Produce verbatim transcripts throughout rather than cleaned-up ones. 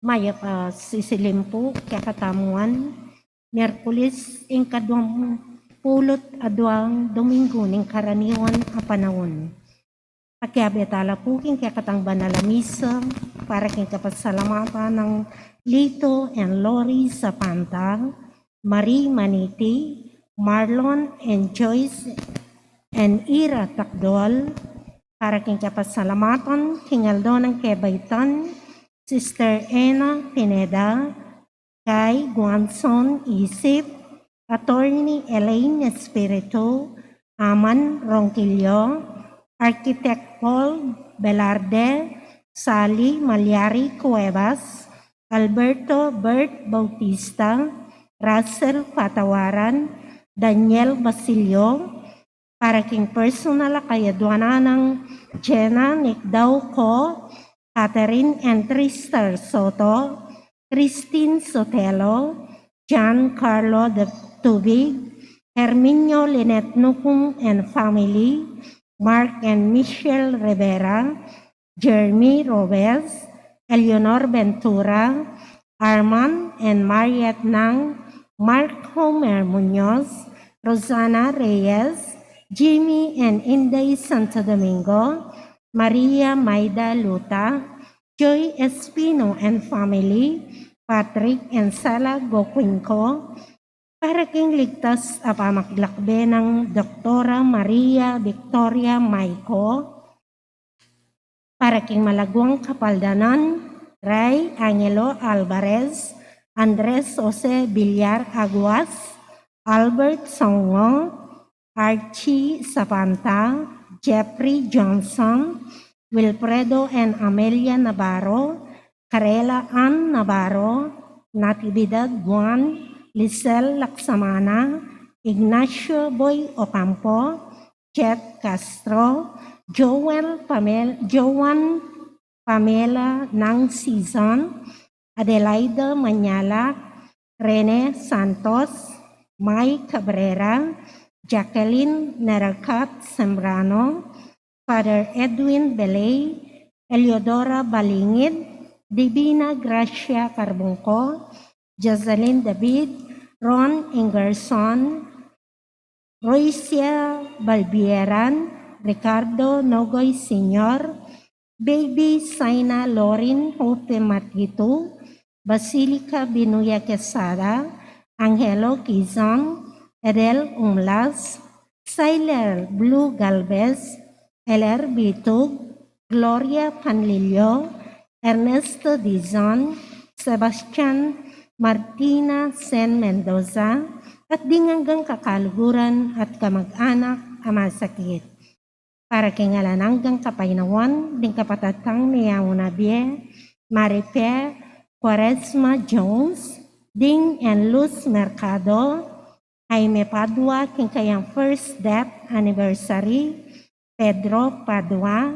Mayap a sisilim pu kekatamu ngan, Miyerkules, ing kaduang pulu't aduang Dominggu ning karaniwan a panaun. Pakiabe tala pu king kekatang banal a misa para king kapasalamatan nang Lito and Lori Zapanta, Marie Maniti, Marlon and Joyce and Ira Takdol, para king kapasalamatan king aldo nang kebaitan, Sister Ena Pineda, Guy Guanzon Isip, Attorney Elaine Espiritu, Aman Ronquillo, Architect Paul Velarde, Sally Malyari Cuevas, Alberto Bert Bautista, Russell Patawaran, Daniel Basilio, para king personal a kayaduanan nang Jenna Nicdauco, Catherine and Tristar Soto, Christine Sotelo, John Carlo de Tubig, Herminio Lynette Nucum and family, Mark and Michelle Rivera, Jeremy Robes, Eleanor Ventura, Arman and Mariette Nang, Mark Homer Muñoz, Rosana Reyes, Jimmy and Inday Santo Domingo, Maria Maida Luta, Joy Espino and family, Patrick and Sala Gocuinco, para king ligtas a pamaglakbe nang Doktora Maria Victoria Maico, para king malaguang kapaldanan, Ray Angelo Alvarez, Andres Jose Villar Aguas, Albert Songo, Archie Zapanta, Jeffrey Johnson, Wilfredo and Amelia Navarro, Karela Ann Navarro, Natividad Juan, Lisel Laksamana, Ignacio Boy Ocampo, Jet Castro, Joel Pamel-, Joan Pamela Nang Season, Adelaida Mañala, Rene Santos, Mai Cabrera, Jacqueline Neralcat Sembrano, Father Edwin Belay, Eleodora Balingid, Divina Gracia Carbungco, Jocelyn David, Ron Ingerson, Roycia Balbieran, Ricardo Nogoy Senior, Baby Saina Lorin Hope Matitu, Basilica Binuya Quesada, Angelo Quizon, Edel Umlas, Siler Blue Galvez, Eler Bitug, Gloria Panlilio, Ernesto Dizon, Sebastian Martina Sen Mendoza, at ding anggang kakaluguran at kamag-anak a masakit. Para king alang anggang kapaynawan ding kapatad tang miyauna bie, Maripe Quaresma Jones, Ding and Luz Mercado, Jaime Padua king kayang first death anniversary, Pedro Padua,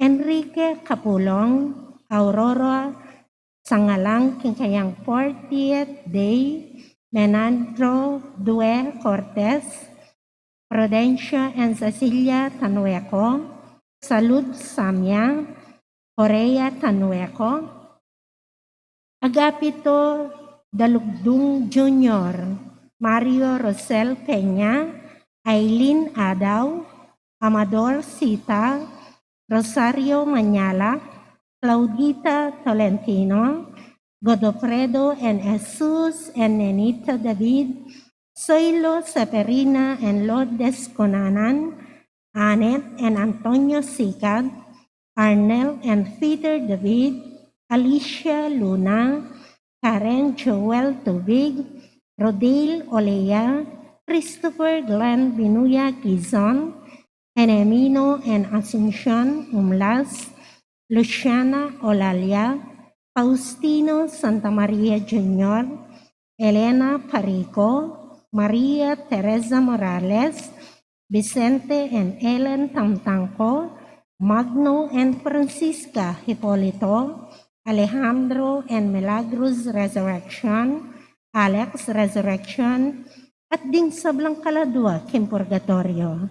Enrique Capulong, Aurora Sangalang king kayang fortieth day, Menandro Due Cortez, Prudencia and Cecilia Tanueco, Salud Samia, Correa Tanueco, Agapito Dalugdung Junior, Mario Rosel Peña, Aileen Adaw, Amador Sita, Rosario Mañala, Claudita Tolentino, Godofredo and Jesus and Nenita David, Soilo Seferina and Lourdes Conanan, Annette and Antonio Sicat, Arnel and Peter David, Alicia Luna, Karen Joel Tubig, Rodale Olea, Christopher Glenn Binuya Quizon, Enemino and Asuncion Umlas, Luciana Olalia, Faustino Santa Maria Junior, Elena Parico, Maria Teresa Morales, Vicente and Ellen Tamtangco, Magno and Francisca Hipolito, Alejandro and Milagros Resurrection, Alex Resurrection, at ding sablang kaladua king purgatorio.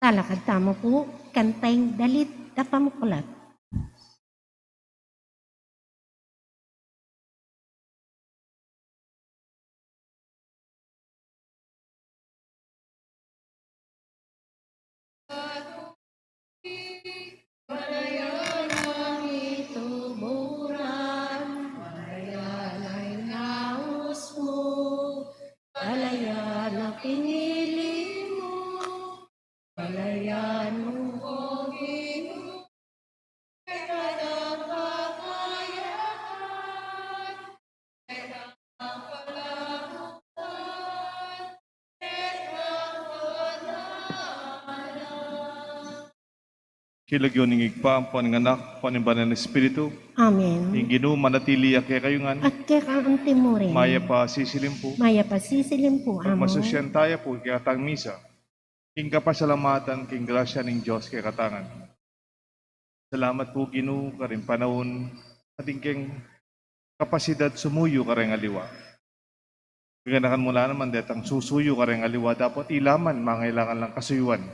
Talakad tamu pu kanting dalit da pamuklat. Palayan ang pinili mo, palayan mo, O Ginu, kaya dapat kaya, kaya dapat kaya. King lagyu ning Ibpa, ampo ning Anak, ampo ning Banal a Espiritu. Amen. Ing Ginu manatili ya kekayu ngan. At keka antimurin. Mayap a sisilim pu. Mayap a sisilim pu, Among. Pagmasusyan taya pu ing kekatang misa king kapasalamatan king grasya ning Dios kekatamu ngan. Salamat pu, Ginu, karing panaun at ing keng kapasidad sumuyu kareng aliwa. Gaganakan mu la naman detang susuyu kareng aliwa, dapot ila man mangailangan lang kasuyuan,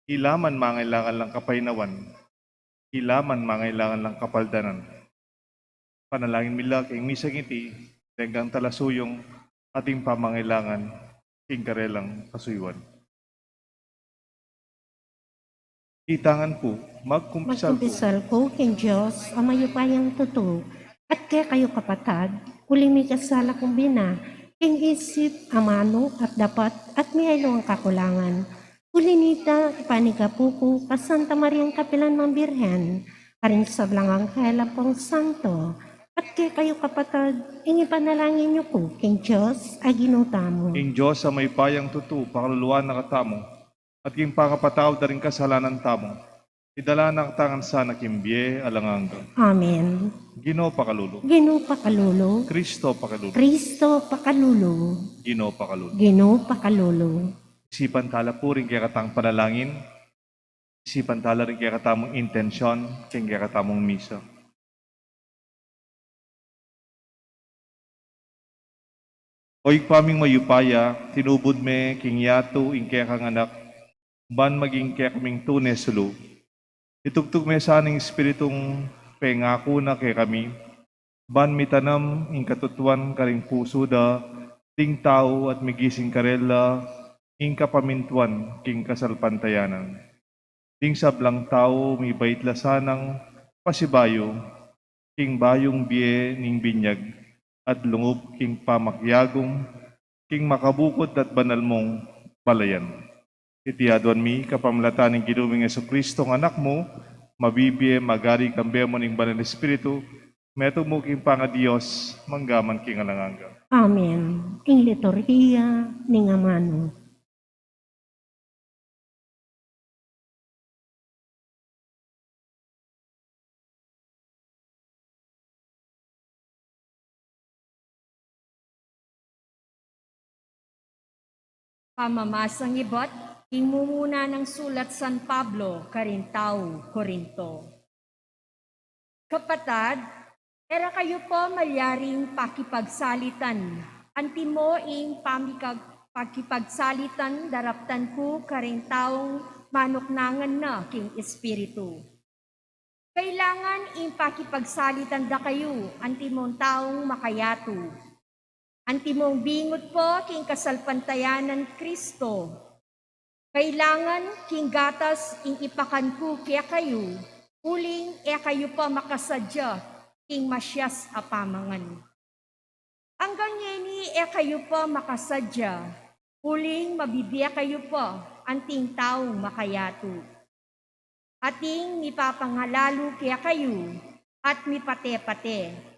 ila man mangailangan lang kapaynawan, ila man mangailangan lang kapaldanan. Panalangin mi la king misang iti, deng talasuyu ating pamangailangan king karelang kasuyuan. Ita ngan pu, magkumpisal ku. Magkumpisal ku king Dios a mayupayang tutu, at kekayu kapatad, uli mikasala kung bina king isip, amanu, at dapat, at miyayaliwang kakulangan. Uli nita, ipanigapu ku ka Santa Mariang kapilan mang Birhen, karing sablang anghel ampong santo, at kekayu kapatad, ing ipanalangin yu ku king Dios a Ginu tamu. Ing Dios a mayupayang tutu pakaluluan na katamu, at king pangapatawad da ring kasalanan tamu, idala na katamu ngan sana king bie alang angga. Amen. Ginu pakalulu. Ginu pakalulu. Kristo pakalulu. Kristo pakalulu. Ginu pakalulu. Ginu pakalulu. Isipan tala pu ring kekatang panalangin, isipan tala ring kekatamung intensyon king kekatamung misa. O Ibpa ming mayupaya, tinubud me king yatu ing kekang Anak, ban maging kekaming tune sulu. Itugtug me sana ing Espiritung pengaku na kekami, ban mitanam ing katutuan karing pusu da ding tau at migising karela ing kapamintuan king kasalpantayanan. Ding sablang tau mibait la sanang pasibayu king bayung bie ning binyag at lungub king pamakiagum king makabukut at banal mung balayan. Iti aduan mi kapamilatan ning Ginu ming Jesucristo, ing Anak mu, mabibie, mag-ari kambe mu ning Banal a Espiritu, metung mu king pangaDios, mangga man king alang angga. Amen. Ing liturhiya ning amanu. Pamamasang ibat king mumuna nang sulat San Pablo karing tau Corinto. Kapatad, e ra kayu pa malyaring pakipagsalitan, antimo ing pamikag-, pakipagsalitan daraptan ku karing taung manuknangan na king Espiritu. Kailangan ing pakipagsalitan da kayu antimong taung makayatu, antimong bingut pa king kasalpantayanan Kristo. Kailangan king gatas ing ipakan ku kekayu, uling e kayu pa makasadya king masias a pamangan. Anggang ngeni e kayu pa makasadya, uling mabibie kayu pa anting taung makayatu. Ating mipapangalalu kekayu at mipate-pate.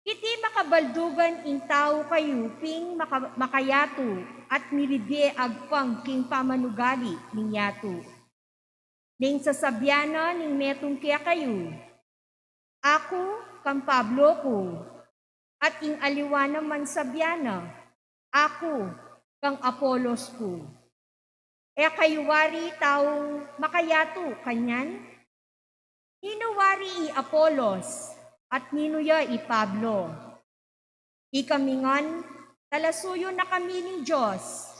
Iti makabaldugan ing tau kayu pin maka-, makayatu at mibibie agpang king pamanugali ning yatu. Ning sasabian na ning metung kekayu, "Aku kang Pablo ku," at ing aliwa naman sabian na, "Aku kang Apolos ku." E kayu wari taung makayatu kanyan? Ninu wari i Apolos, at ninu ya i Pablo? Ikami ngan, talasuyu na kami ning Dios,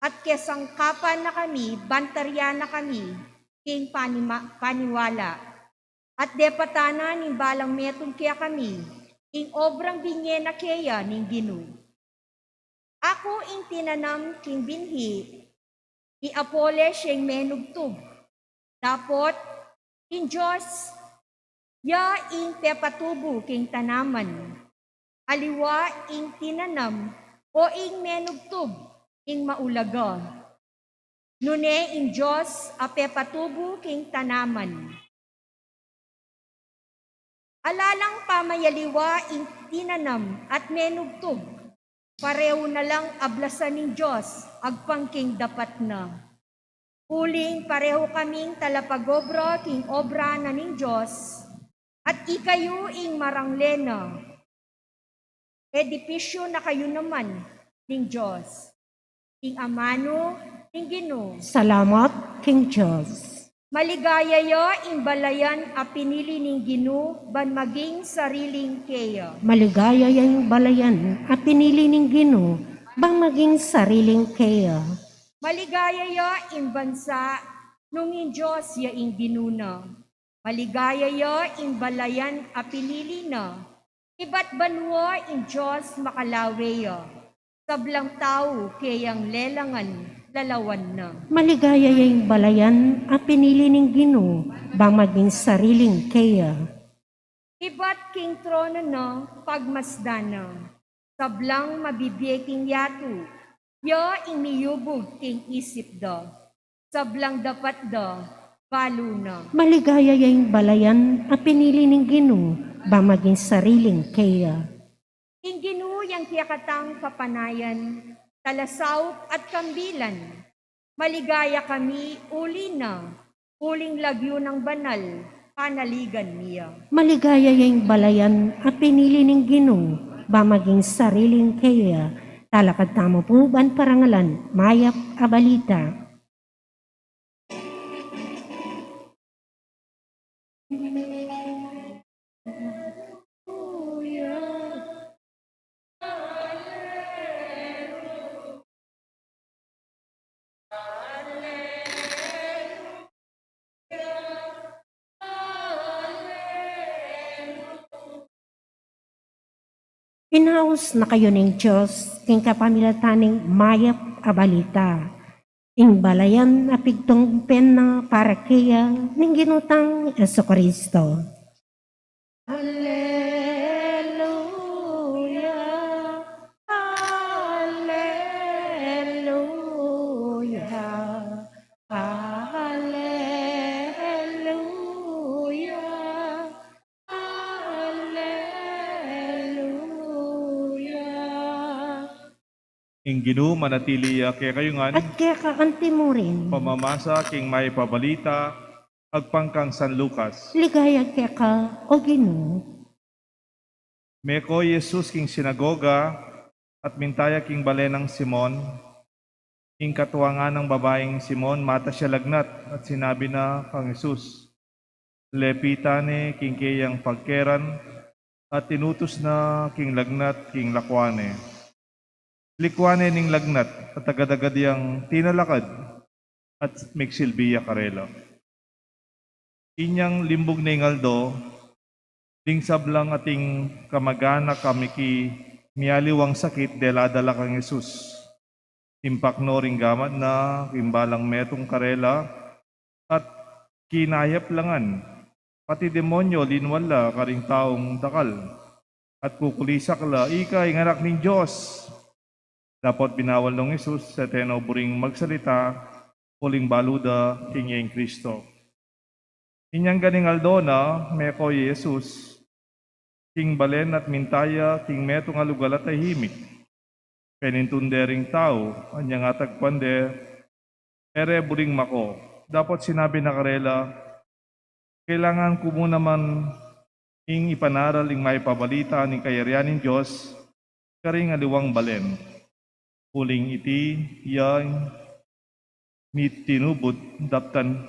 at kesangkapan na kami, ban tarian na kami king panima-, paniwala, at depatan na ning balang metung kekami ing obrang binye na keya ning Ginu. Aku ing tinanam king binhi, i Apoles ya ing menugtug. Dapot ing Dios ya ing pepatubu king tanaman. Aliwa ing tinanam o ing menugtug ing maulaga, nune ing Dios a pepatubu king tanaman. Ala lang pamayaliwa ing tinanam at menugtug, parehu na lang ablasan ning Dios agpang king dapat na. Uling parehu kaming talapag-obra king obra na ning Dios, at ikayu ing marangle na. Edipisyu na kayu naman ning Dios, ing amanu ning Ginu. Salamat king Dios. Maligaya ya ing balayan a pinili ning Ginu ban maging sariling keya. Maligaya ya ing balayan a pinili ning Ginu ban maging sariling keya. Maligaya ya ing bansa nung ing Dios ya ing Ginu na. Maligaya ya ing balayan a pinili na. Ibat banua ing Dios makalawe ya. Sablang tau keyang lelangan lalawan na. Maligaya ya ing balayan a pinili ning Ginu ban maging sariling keya. Ibat king trono na pagmasdan na. Sablang mabibie king yatu ya ing miyubug king isip da. Sablang dapat da balu na. Maligaya ya ing balayan a pinili ning Ginu ban maging sariling keya. Ing Ginu yang kekatang kapanayan, talasaup at kambilan. Maligaya kami uli na, uling lagyu nang banal panaligan mi ya. Maligaya ya ing balayan a pinili ning Ginu ban maging sariling keya. Talakad tamu pu ban parangalan mayap a balita. Inaus na kayu ning Dios king kapamilatan ning mayap a balita. Ing balayan a pigtungpen na para keya ning Ginu tang Jesucristo. Alleluia, alleluia, alleluia, alleluia. Ing Ginu manatili ya kekayu ngan. At keka anti mu rin. Pamamasa king mayap a balita agpang kang San Lucas. Ligaya keka, O Ginu. Meko i Jesus king sinagoga, at minta ya king bale nang Simon. Ing katwa nang babaing Simon, matas ya lagnat, at sinabi na kang Jesus. Lepitan ne king keyang pagkeran, at inutus na king lagnat king lakwan ne. Likwan ne ning lagnat, at agad-agad yang tinalakad, at migsilbi ya karela. Inyang limbug ne ing aldo, ding sablang ating kamaganak a miki mialiwang sakit, dela da la kang Jesus. Impakno ring gamat na king balang metung karela, at kinayap la ngan. Pati demonyo linwan la karing taung dakal, at kukulisak la, "Ika ing Anak ning Dios." Dapot binawal nong Jesus, sete no buring magsalita, uling balu da king iya ing Kristo. Inyang ganing aldo na, meko i Jesus king balen at minta ya king metung a lugal a tahimik. Penintun de ring tau, anyang atagpuan de, e re buring mako. Dapot sinabi na karela, "Kailangan ku mu naman ing ipanaral ing mayap a balita ning kayarian ning Dios karing aliwang balen. Uling iti ya ing mitinubud daptan,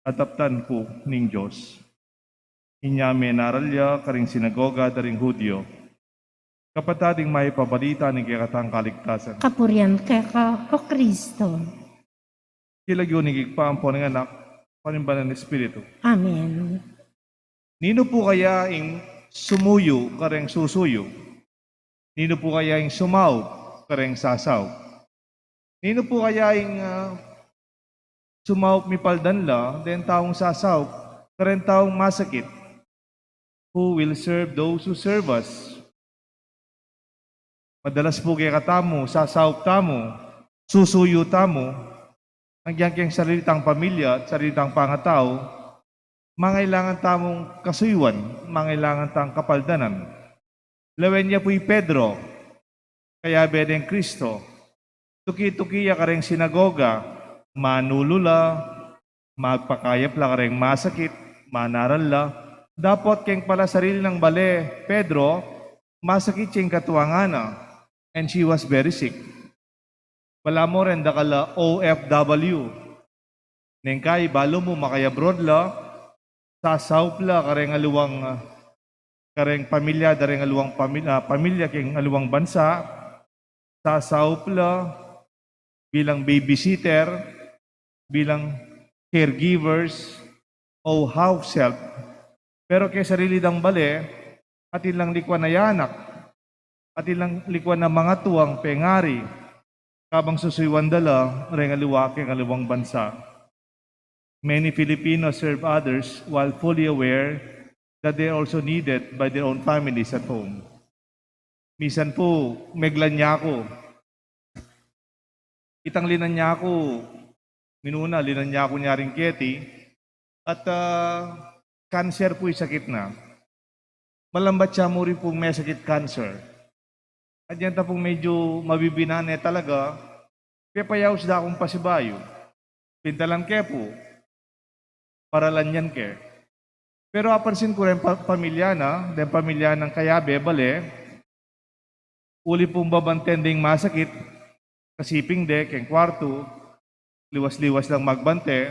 adaptan ku ning Dios." Inya menaral ya karing sinagoga da ring Judio. Kapatad, ing mayap a balita ning kekatang kaligtasan. Kapurian keka, O Kristo. King lagyu ning Ibpa, ampo ning Anak, ampo ning Banal a Espiritu. Amen. Ninu pu kaya ing sumuyu kareng susuyu? Ninu pu kaya ing sumaup kareng sasaup? Ninu pu kaya ing, ah, sumaup mipaldan la, deng taung sasaup kareng taung masakit? Who will serve those who serve us? Madalas pu kekatamu, sasaup tamu, susuyu tamu, agyang keng sarili tang pamilya at sarili tang pangatau, mangailangan tamung kasuyuan, mangailangan tang kapaldanan. Lawen ya pu i Pedro, kayabe deng Kristo, tuki-tuki ya kareng sinagoga, manulu la, magpakayap la kareng masakit, manaral la. Dapot keng pala sarili nang bale, Pedro, masakit ya ing katuangan na, and she was very sick. Balamu reng dakal a O F W. Neng kai, balu mu makayabroad la, sasaup la kareng aliwang, ah, kareng pamilya, dareng aliwang pamil-, ah, pamilya keng aliwang bansa, sasaup la bilang babysitter, bilang caregivers, o house help. Pero keng sarili dang bale, atin lang likuan a anak, atin lang likuan a mangatuang pengari, kabang susuyuan da la reng aliwa keng aliwang bansa. Many Filipinos serve others while fully aware that they are also needed by their own families at home. Misan pu, meglan ya ku. Itang linan ya ku, minuna, linan ya ku nya ring keti, at, ah, cancer pu i sakit na. Malambat ya mu rin pung mesakit cancer. At yan ta pung medyu mabibinan e talaga, pepayaus da kung pasibayu. Pintalan ke pu, paralan yan ke. Pero apansin ku reng pa-, pamilya na, deng pamilya nang kayabe bale, uli pung babanten deng masakit, kasiping de keng kwartu, liwas-liwas lang magbante.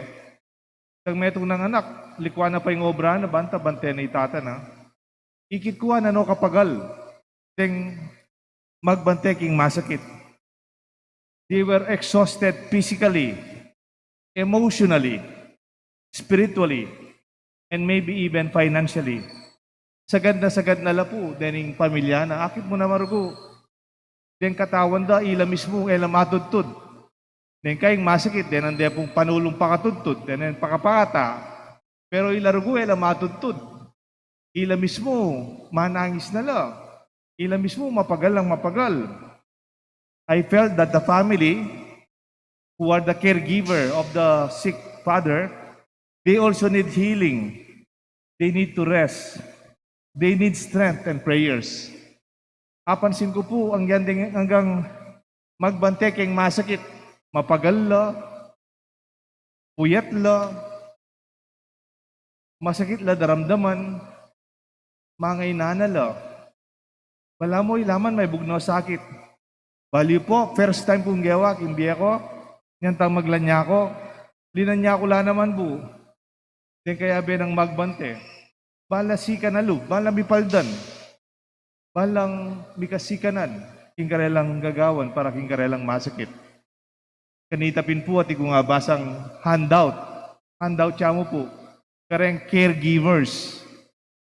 Tang metung nang anak, likuan na pa ing obra na, banta bante na i tata na. Ikit ku nanu kapagal deng magbante king masakit. They were exhausted physically, emotionally, spiritually, and maybe even financially. Sagad na sagad na la pu dening pamilya na. Akit mu na, marugu, deng katawan da, ila mismu e la matudtud. Deng kaing masakit, denan de pung panulung pakatudtud, denan pakapakata. Pero ila rugu e la matudtud. Ila mismu manangis na la. Ila mismu mapagal nang mapagal. I felt that the family who are the caregiver of the sick father, they also need healing. They need to rest. They need strength and prayers. Apansin ku pu, anggang deng, anggang magbante keng masakit, mapagal la, puyat la, masakit la daramdaman, mangaina na la. Balamu ila man maibugnaw sakit. Bali pu, first time kung gewa king bie ku, nyantang maglan ya ku, linan ya ku la naman pu deng kayabe nang magbante. Bala sikan a lub, bala mipaldan, balang mikasikanan king karelang gagawan para king karelang masakit. Kanita pin pu, atin kung abasang handout. Handout ya mu pu kareng caregivers.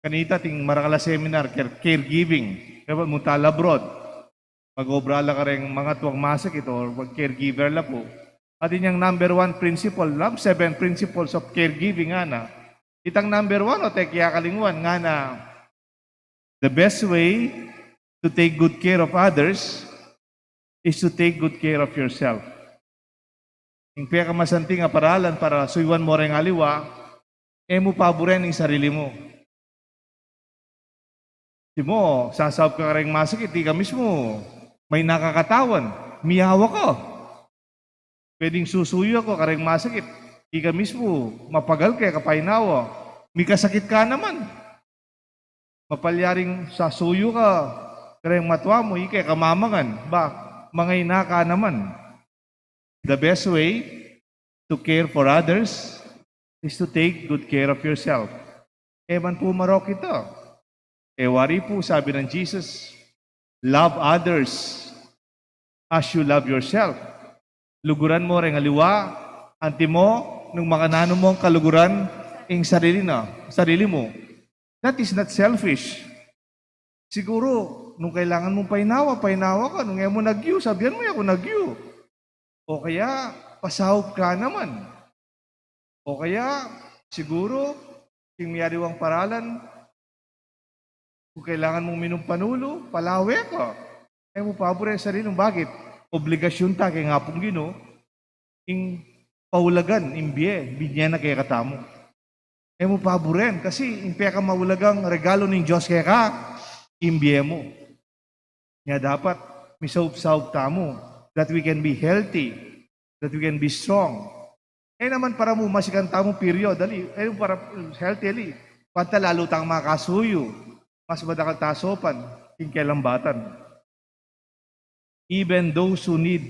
Kanita ating marakal a seminar, care-, caregiving. Kaya munta la abroad, mag-obra la kareng mangatuang masakit o mag-caregiver la pu. Atin yang number one principle, la, seven principles of caregiving, ngana. Itang number one, o, e ke ya kalingwan, ngana, the best way to take good care of others is to take good care of yourself. Ing pekamasanting a paralan para suyuan mo reng aliwa, e mu paburen ing sarili mu. Di mo, sasaup ka kareng masakit, ika mismu maina ka katawan, miyawa ka. Pwedeng susuyu ka kareng masakit, ika mismu mapagal ka e ka painawa, mikasakit ka naman. Mapalyaring sasuyu ka kareng matua mu, ika e ka mamangan, ba, mangaina ka naman. The best way to care for others is to take good care of yourself. E man pu marok ita. E wari pu, sabi nang Jesus, Love others as you love yourself. Luguran mo reng aliwa, antimo nung makananu mong kaluguran ing sarili na, sarili mo. That is not selfish. Siguru, nung kailangan mong painawa, painawa ka. Nung e mo nagyu, sabian mo, "E ku nagyu." O kaya, pasaup ka naman. O kaya, siguru, king miyariwang paralan, kung kailangan mong minum panulu, palawe ka. E mu paburen sarili mu. Bakit? Obligasyun ta keng Apung Ginu, ing paulagan, ing bie, binye na kekatamu. E mu paburen, kasi ing pekamaulagang regalo ning Dios keka, ing bie mu. Nya dapat, misaup-saup tamu, that we can be healthy, that we can be strong. E naman para mu masikan tamu period, ali, e para healthy, ali. Panta lalu tang makasuyu, mas madakal ta saupan, king kelambatan. Even those who need,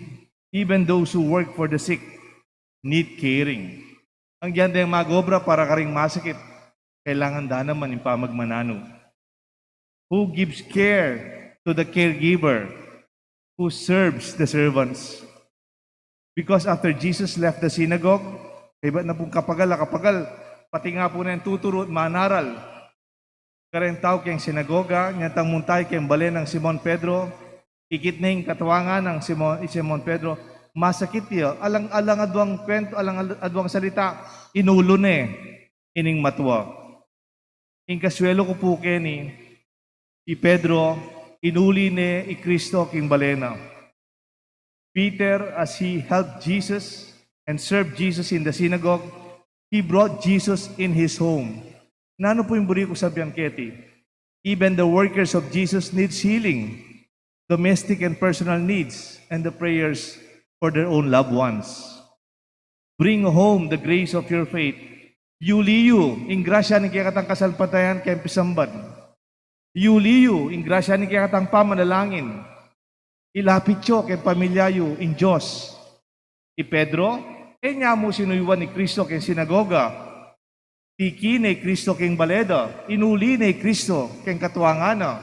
even those who work for the sick need caring. Ing gyan deng mag-obra para karing masakit, kailangan da naman ing pamagmananu. Who gives care to the caregiver, who serves the servants. Because after Jesus left the synagogue, kaybat na pung kapagal a kapagal, pati nga pu neng tuturu at manaral kareng tau keng sinagoga, nyantang munta ya keng bale nang Simon Pedro, ikit ne ing katuangan nang Simon, i Simon Pedro, masakit ya, alang, alang aduang kwento, alang al-, aduang salita, inulu ne ining matua. Ing kasuelu ku pu keni, i Pedro, inuli ne i Kristo king bale na. Peter, as he helped Jesus and served Jesus in the synagogue, he brought Jesus in his home. Nanu pu ing buri ku sabian keti? Even the workers of Jesus needs healing, domestic and personal needs, and the prayers for their own loved ones. Bring home the grace of your faith. Yuli yu ing grasya ning kekatang kasalpantayanan keng pisamban. Yuli yu ing grasya ning kekatang pamanalangin. Ilapit yu keng pamilya yu ing Dios. I Pedro, e nya mu sinuyuan i Kristo keng sinagoga. Tiki ne i Kristo keng bale da, inuli ne i Kristo keng katuangan na,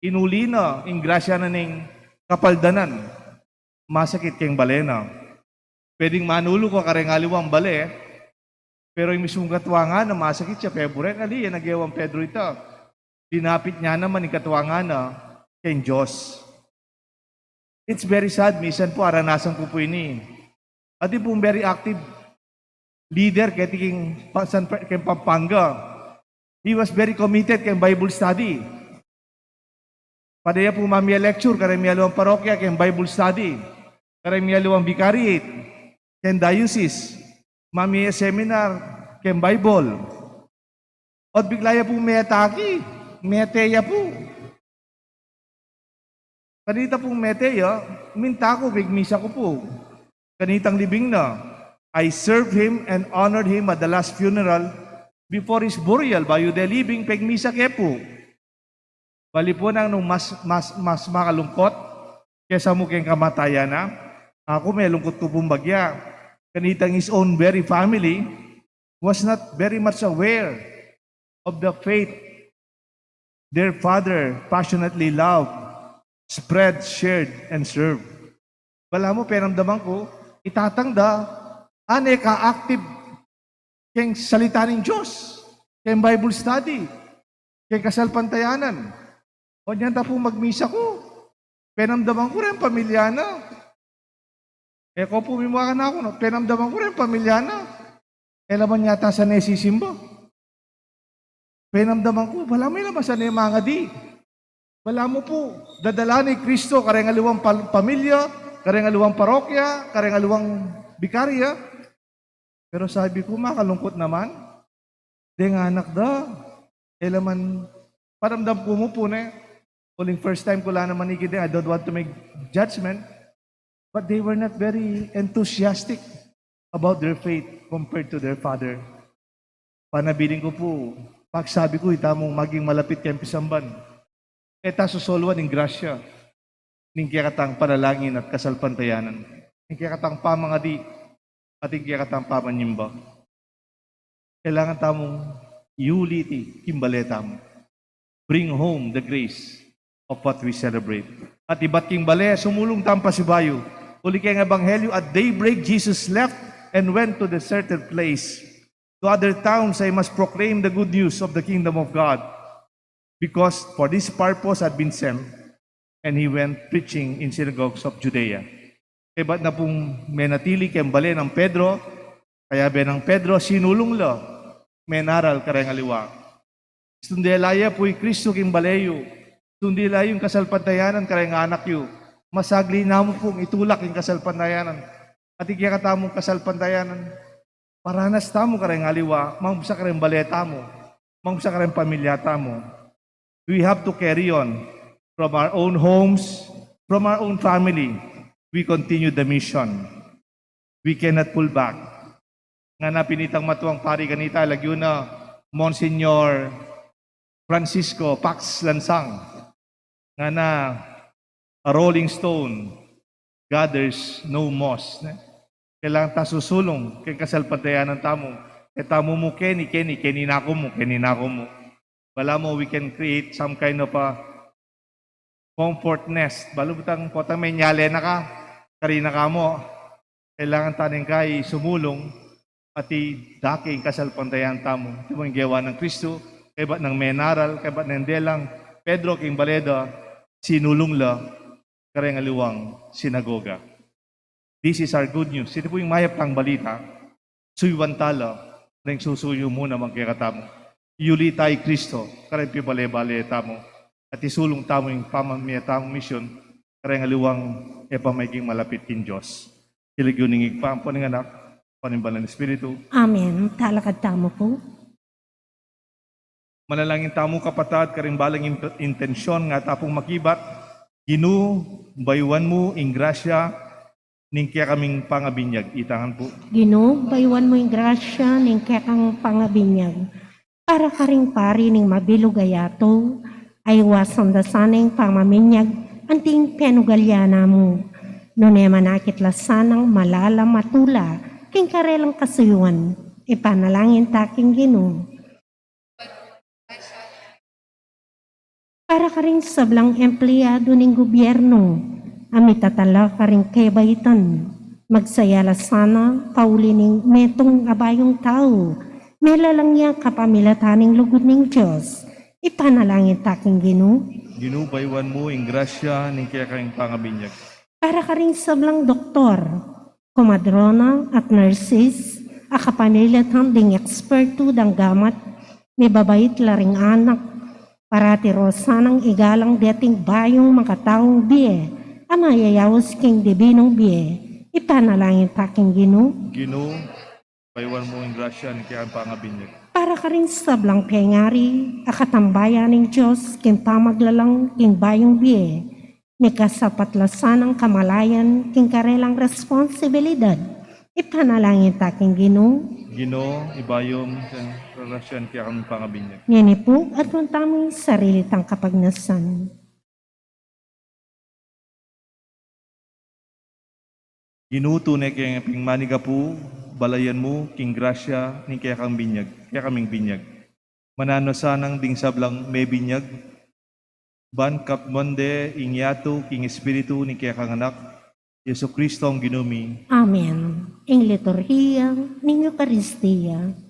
inuli na ing grasya na ning kapaldanan. Masakit keng bale na. Pwedeng manulu ka kareng aliwang bale, pero ing mismung katuangan na masakit ya, peburen, ali, e nagewang Pedro ita. Dinapit nya naman ing katuangan na keng Dios. It's very sad, misan pu aranasan ku pu ini. Atin pung very active leader keti king pa-, San Pe-, keng Pampanga. He was very committed keng Bible study. Pada ya pu mamie lecture kareng mialiwang parokya keng Bible study, kareng mialiwang vicariate keng diocese, mamie seminar keng Bible. At bigla ya pung mete ki, mete ya pu. Kanita pung mete ya, minta ku, pigmisa ku pu. Kanitang libing na, I served him and honored him at the last funeral before his burial, bayu de libing, pigmisa ke pu. Bali pu nang nung mas, mas, mas makalungkot kesa mu keng kamatayan na, aku melungkot ku pung bagya. Kanitang his own very family was not very much aware of the faith their father passionately loved, spread, shared, and served. Balamu, penamdaman ku, i tatang da, ane ka active keng salita ning Dios, keng Bible study, keng kasalpantayanan. O, nyantang pu magmisa ku, penamdaman ku reng pamilya na. E ko pu, mimua kanaku, no? Penamdaman ku reng pamilya na. E la man yata sane sisimba. Penamdaman ku, balamu e la man sane mangadi. Balamu pu, dadala ne i Kristo kareng aliwang pal-, pamilya, kareng aliwang parokya, kareng aliwang bikarya. Pero sabi ku, makalungkot naman. Deng anak da, e la man, paramdam ku mu pu ne, uling first time ku la naman ikit de, I don't want to make judgment, but they were not very enthusiastic about their faith compared to their father. Panabilin ku pu, pagsabi ku, ita mung maging malapit keng pisamban, e ta sosoluan ing grasya ning kekatang panalangin at kasalpantayanan, ning kekatang pamangadi, at ning kekatang pamanyimba. Kailangan tamung yuli iti king bale tamu. Bring home the grace of what we celebrate. At ibat king bale, sumulung tang pasibayu. Uli king Ebanghelyo, at daybreak, Jesus left and went to deserted place. To other towns, I must proclaim the good news of the kingdom of God, because for this purpose I've been sent. And he went preaching in synagogues of Judea. Kaybat na pung menatili keng bale nang Pedro, kayabe nang Pedro, sinulung la, menaral kareng aliwa. Sundela ya pu i Kristu king bale yu. Sundela yu ing kasalpantayanan kareng anak yu. Masagli namu pung itulak ing kasalpantayanan. At ing kekatamung kasalpantayanan, paranas tamu kareng aliwa, mangsa kareng bale tamu, mangsa kareng pamilya tamu. We have to carry on from our own homes, from our own family. We continue the mission. We cannot pull back. Ngana pin itang matuang pari kanita, lagyu na Monsignor Francisco Pax Lansang. Ngana, a rolling stone gathers no moss, ne? Kailangan ta susulung keng kasalpantayanan tamu. E tamu mu keni, keni, keni naku mu, keni naku mu. Balamu we can create some kind of a comfort nest. Balu butang potang menyale na ka, kari na ka mu. Kailangan ta ning kai sumulung at idake ing kasalpantayanan tamu. Iti mu ing gewa nang Kristu, kaybat nang menaral, kaybat nang delang Pedro king bale da, sinulung la kareng aliwang sinagoga. This is our good news. Iti pu ing mayap tang balita. Suyuan ta la ring susuyu mu naman kekatamu. Yuli ta i Kristo kareng pibale-bale tamu at isulung tamu ing pamamie tamung misyun kareng aliwang e pa maging malapit king Dios. King lagyu ning Ibpa, ampo ning Anak, ampo ning Banal a Espiritu. Amen. Talakad tamu pu. Manalangin tamu, kapatad, karing balang int-, intensyon nga atin pung makibat. Ginu, bayuan mu ing grasya ning kekaming pangabinyag. Itangan pu. Ginu, bayuan mu ing grasya ning kekang pangabinyag. Para karing pari ning mabilug a yatu, aywasan da sana ing pamaminyag anting penugalya na mu. Nune manakit la sanang malalam a tula king karelang kasuyuan. Ipanalangin ta king Ginu. Para karing sablang empleyadu ning gubyernu a mitatala karing kebaitan, magsaya la sana pauli ning metung a bayung tau, melalang ya kapamilatan ning lugud ning Dios. Ipanalangin ta king Ginu. Ginu, bayuan mu ing grasya ning kekang pangabinyag. Para karing sablang doktor, komadrona at nurses a kapamilatan ding ekspertu dang gamat, mibabait la ring anak, parati ro sanang igalang deting bayung makataung bie a mayayaus king dibinung bie. Ipanalangin ta king Ginu. Ginu, bayuan mu ing grasya ning kekang pangabinyag. Para karing sablang pengari a katambayan ning Dios king pamaglalang king bayung bie, mikasapat la sanang kamalayan king karelang responsibilidad. Ipanalangin ta king Ginu. Ginu, ibayu mu ing grasya ning kekang pangabinyag. Ngeni pu, aduan tamu ing sarili tang kapagnasan. Ginu, tune keng pin manigapu, balayan mu king grasya ning kekang binyag, kekaming binyag. Mananu sanang ding sablang mebinyag, ban kapmande ing yatu king Espiritu ning kekang Anak, Jesucristo ing Ginu mi. Amen. Ing liturhiya ning Eukaristia.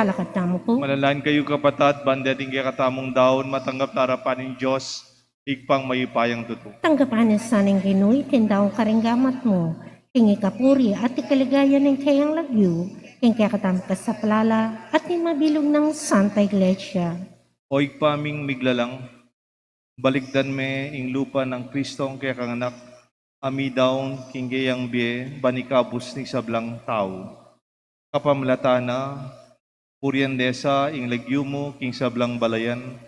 Alakad tamu pu. Manalangin kayu, kapatad, ban deting kekatamung daun matanggap tarapan ning Dios, Ibpang mayupayang tutu. Tanggapan na sa ning Ginu iting daun karing gamat mu, king ikapuri at ikaligaya ning kayang lagyu, king kekatamung kasaplalan at ning mabilug nang Santa Iglesia. O Ibpa ming miglalang, balikdan me ing lupa nang Kristong kekang Anak, a midaun king kayang bie ban ikabus ning sablang tau. Kapamilatan na, purian de sa ing lagyu mu king sablang balayan,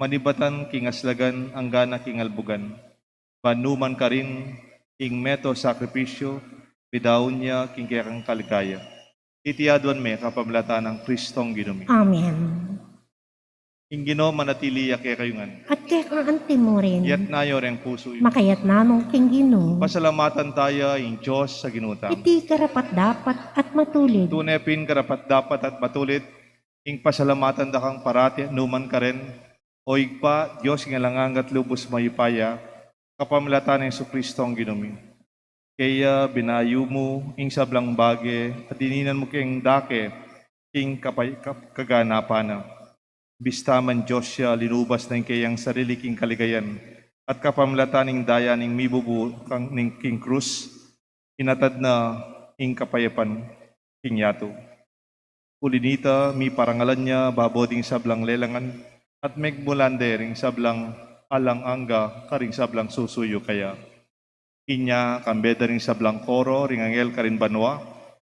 manibatan king aslagan anggana king albugan. Ban nu man karin ing meto sakripisyu, midaun ya king kekang kaligaya. Iti aduan mi kapamilatan nang Kristong Ginu mi. Amen. Ing Ginu manatili ya kekayu ngan. At keka anti mu rin. Iyatas yu reng pusu yu. Makaiyatas namu king Ginu. Pasalamatan taya ing Dios a Ginu tamu. Iti karapat-dapat at matulid. Tune pin karapat-dapat at matulid, ing pasalamatan da kang parati at nu man karin, O Ibpa, Dios king alang angga at lubus mayupaya, kapamilatan nang Jesukristong Ginu mi. Keya binayu mu ing sablang bage, at dininan mu keng dake king kapay-, kap-, kaganapan na. Bista man Dios ya, linubas na ing keyang sarili king kaligayan, at kapamilatan ning daya ning mibubu kang ning king krus, inatad na ing kapayapan king yatu. Uli nita, miparangalan ya babo ding sablang lelangan, at megmulan de ring sablang alang angga karing sablang susuyu kaya. Inya, kambe da ring sablang koro ring anghel karin banua,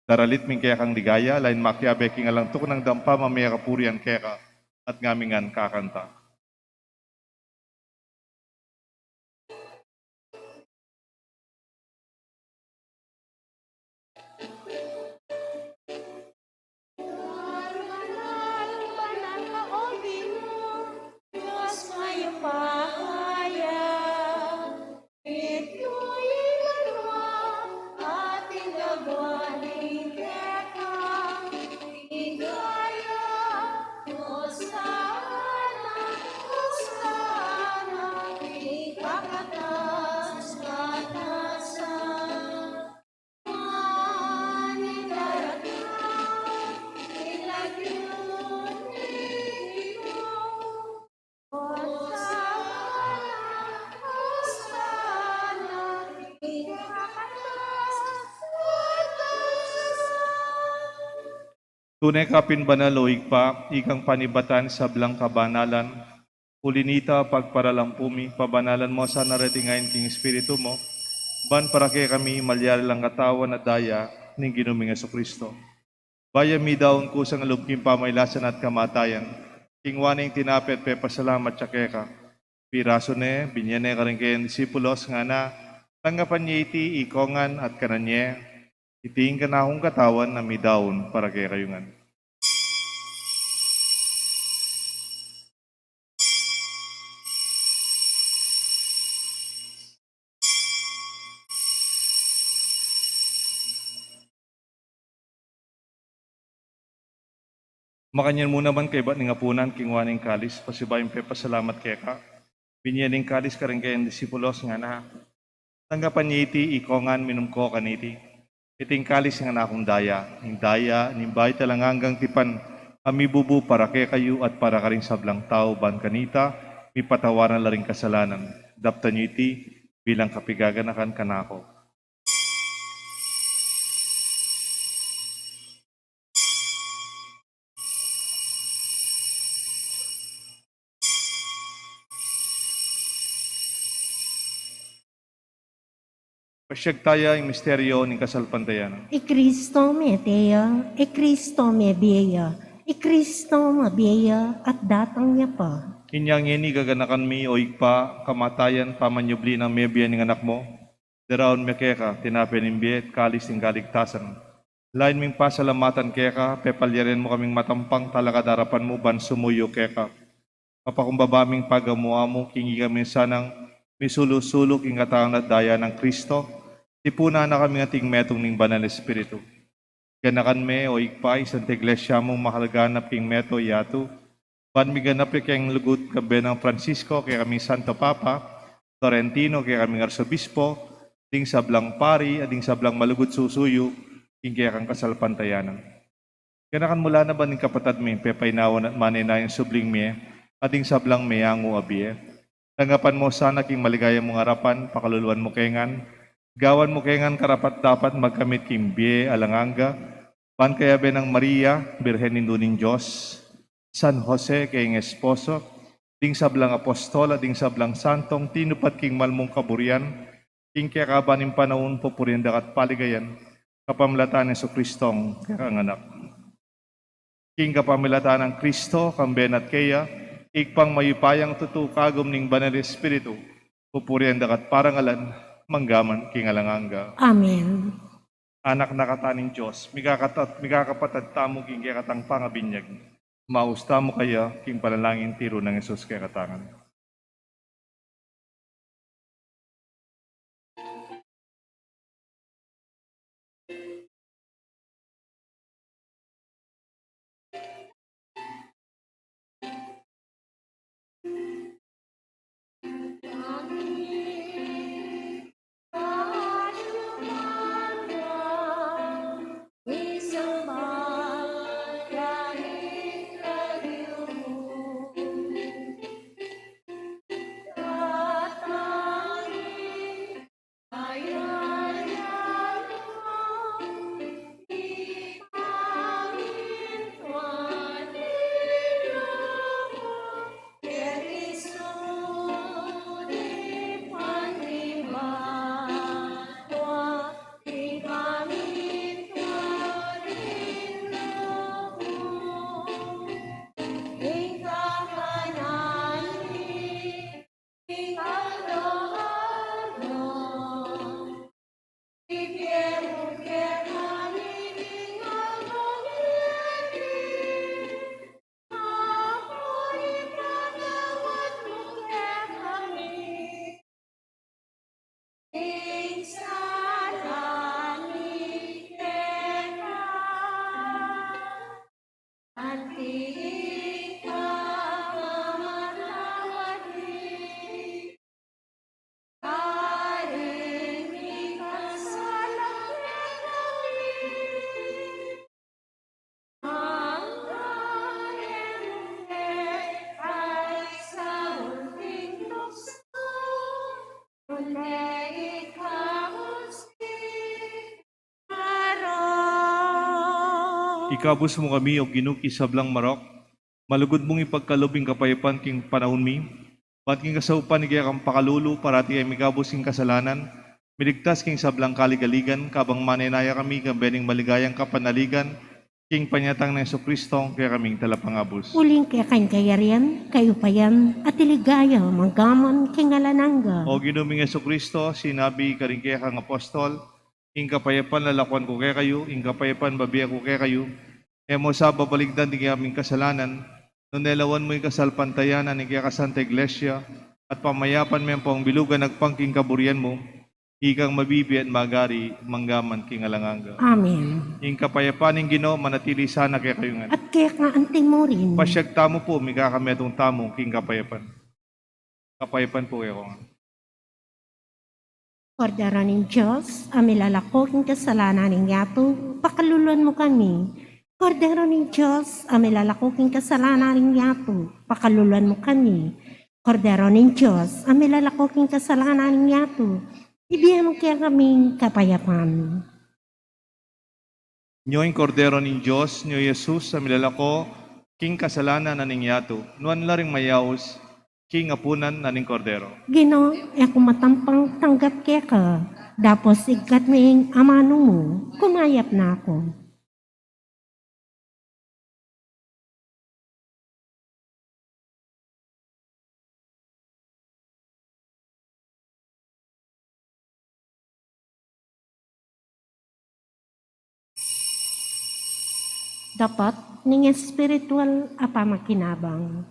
daralit mi ing kekang ligaya, lain makiabe king alang tuknang dang pamamie kapurian keka, at ngami ngan kakanta. Tune ka pin banal, o Ibpa, ikang panibatan sablang kabanalan. Uli nita, pagparalampu mi, pabanalan mu sana reting ain king Espiritu mu, ban para kekami malyari lang katawan at daya ning Ginu ming Jesucristo. Ba ya midaun kusang lub king pamailasan at kamatayan, kinua ne ing tinape at pepasalamat ya keka. Pirasu ne, binye ne karing kayang disipulos, ngana, tanggapan ye iti ikong ngan at kanan ye, iti ing kanakung katawan a midaun para kekayu ngan. Makanyan mu naman kaybat ning apunan, kinua ne ing kalis, pasibayu ing pepasalamat keka, binye ne ing kalis karing kayang disipulos, ngana, tanggapan ye iti ikong ngan, minum ko kaniti. Iti ing kalis ning kanakung daya, ing daya ning bayu at alang anggang tipan, a mibubu para kekayu at para karing sablang tau, ban kanita mipatawaran la ring kasalanan. Daptan yu iti bilang kapigaganakan kanaku. Pasiag taya ing misteryo ning kasalpantayanan. I Kristo mete ya, i Kristo mebie ya, i Kristo mabie ya, at datang ya pa. Inya ngeni gaganakan mi, o Ibpa, kamatayan, pamanyubli nang mebie ning Anak mu. Daraun mi keka tinape ning bie at kalis ning kaligtasan. Lain ming pasalamatan keka, pepalyarian mu kaming matampang talakad king arapan mu ban sumuyu keka. Mapakumbaba ming pagamu-amu king ikami sanang misulu-sulu king katawan at daya nang Kristo, tipunan na kami anting metung ning Banal Espiritu. Ganakan me, o Ibpa, ing Santa Iglesia mung makalaganap king meto yatu, ban miganap ya king lugud kambe nang Francisco, king kaming Santo Papa, Florentino, king kaming Arsobispo, ding sablang pari, at ding sablang malugud susuyu king kekang kasalpantayanan. Ganakan mu la na ban ing kapatad mi, pepainawan at manenaya ing subling mie, at ing sablang meangu a bie. Tanggapan mu sana king maligaya mung arapan, pakaluluan mu ke ngan, gawan mu ke ngan karapat-dapat magkamit king bie alang angga, ban kayabe nang Maria, Birhen Indu ning Dios, San Jose, kayang esposo, ding sablang apostol, at ding sablang santong tinupad king malmung kaburian, king kekaban ning panaun, pupurian da ka at paligayan, kapamilatan nang Jesucristong kekang Anak. King kapamilatan nang Kristo, kambe na at keya, Ibpang mayupayang tutu, kagum ning Banal Espiritu, pupurian da ka at parangalan, mangga man king alang angga. Amen. Anak na kata ning Dios, mikakatat-, mikakapatad tamu king kekatang pangabinyag. Maus tamu kaya king panalangin tiru nang Jesus kekatang. Ikabus mu kami, O Ginu, king sablang marok, malugud mung ipagkalub ing kapayapan king panaun mi, ban king kasaupan ning kekang pakalulu, parati kaming mikabus king kasalanan, miligtas king sablang kaligaligan, kabang manenaya kami kambe ning maligayang kapanaligan, king panyatang nang Jesucristong kekaming Talapangabus. Uling keka ing kayarian, kayupayan, at ing ligaya, mangga man king alang angga. O Ginu ming Jesucristo, sinabi karing kekang apostol, Ing kapayapan lalakuan ku kekayu, ing kapayapan bibie ku kekayu. E mu sa babalikdan ding aming kasalanan, nune lawan mu ing kasalpantayanan ning kekasanta Iglesia, at pamayapan me ampong bilugan agpang king kaburian mu, ikang mabibie at mag-ari mangga man king alang angga. Amen. Ing kapayapan ning Ginu manatili sana kekayu ngan. At keka anti mu rin. Pasiag tamu pu, mikakametung tamu king kapayapan. Kapayapan pu kekongan. Kordero ning Dios, a milalako king kasalanan ning yatu, pakaluluan mu kami. Kordero ning Dios, a milalako king kasalanan ning yatu, pakaluluan mu kami. Kordero ning Dios, a milalako king kasalanan ning yatu, ibie mu kekami ing kapayapan. Nyo ing Kordero ning Dios, nyo i Jesus a milalako king kasalanan na ning yatu. Nuan la ring mayaus king apunan na ning Kordero. Ginu, e ku matampang tanggap keka, dapot ikkat me ing amanu mu, kumayap na ku. Dapat ning espiritual a pamakinabang.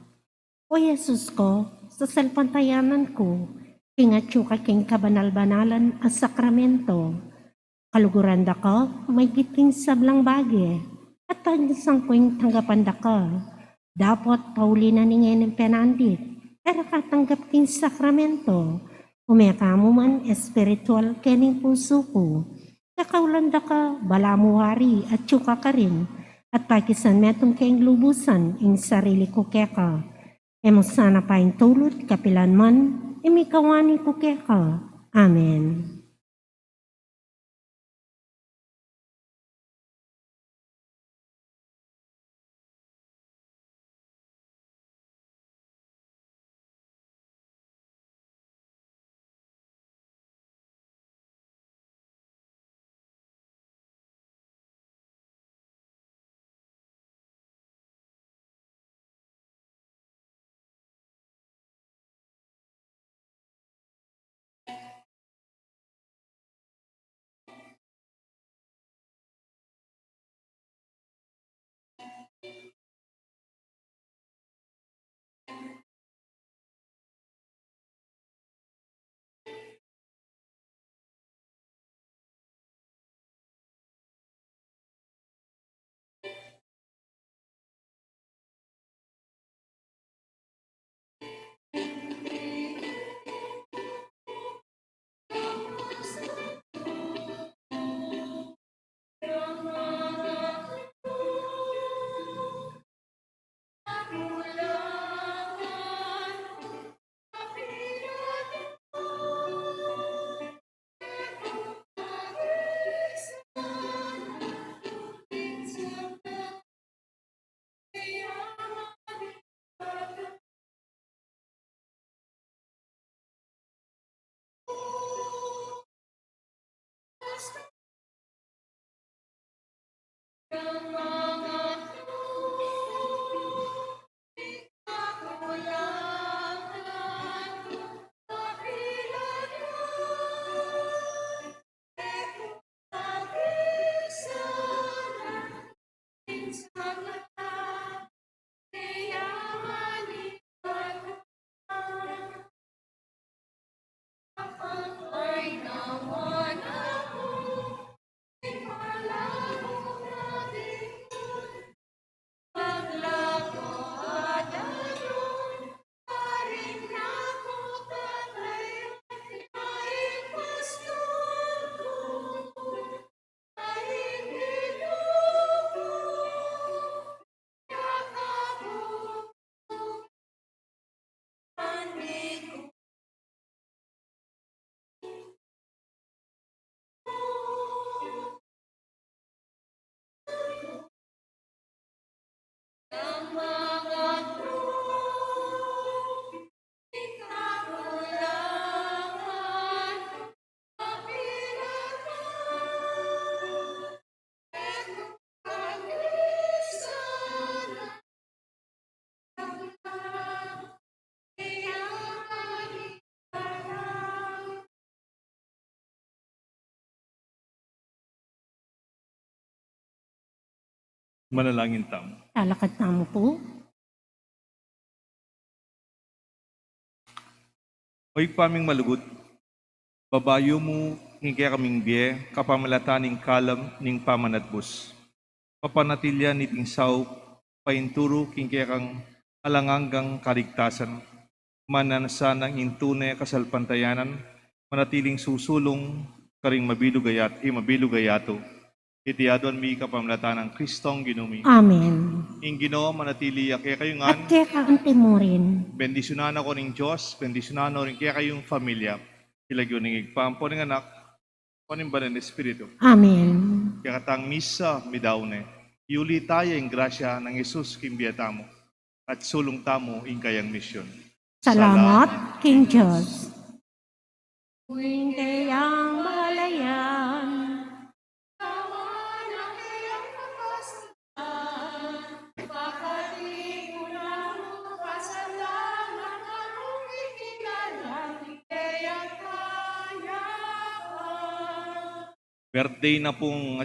O Jesus ku, sasalpantayanan ku king atyu ka king kabanal-banalan a sakramento. Kaluguran da ka maigit king sablang bage, at tansan ku ing tanggapan da ka. Dapot pauli na ning ngening penandit, e ra ka tanggap king sakramento. Ume ka mu man espiritual kening pusu ku. Kakaulan da ka, balamu wari atyu ka karin, at pakisan metung keng lubusan ing sarili ku keka. E mu sana paintulut kapilan man, ing mikawani ku keka. Amen. Manalangin tamu. Talakad tamu pu. O Ibpa ming malugud, babayu mu ing kekaming bie kapamilatan ning kalam ning pamanatbus. Papanatilian niting saup painturu king kekang alang anggang kaligtasan, mananu sanang ing tune kasalpantayanan manatiling susulung karing mabilug a yat-, i mabilug a yatu. Iti aduan mi kapamilatan nang Kristong Ginu mi. Amen. Ing Ginu manatili ya kekayu ngan. At keka anti mu rin. Bendisyunan na ko ning Dios, bendisyunan na rin kekayung familia. King lagyu ning Ibpa, ampo ning Anak, ampo ning Banal a Espiritu. Amen. Kekatang misa, midaun ne. Yuli taya ing grasya nang Jesus king bie tamu at sulung tamu ing kayang misyon. Salamat king Dios. King kayang balayan. Birthday na pung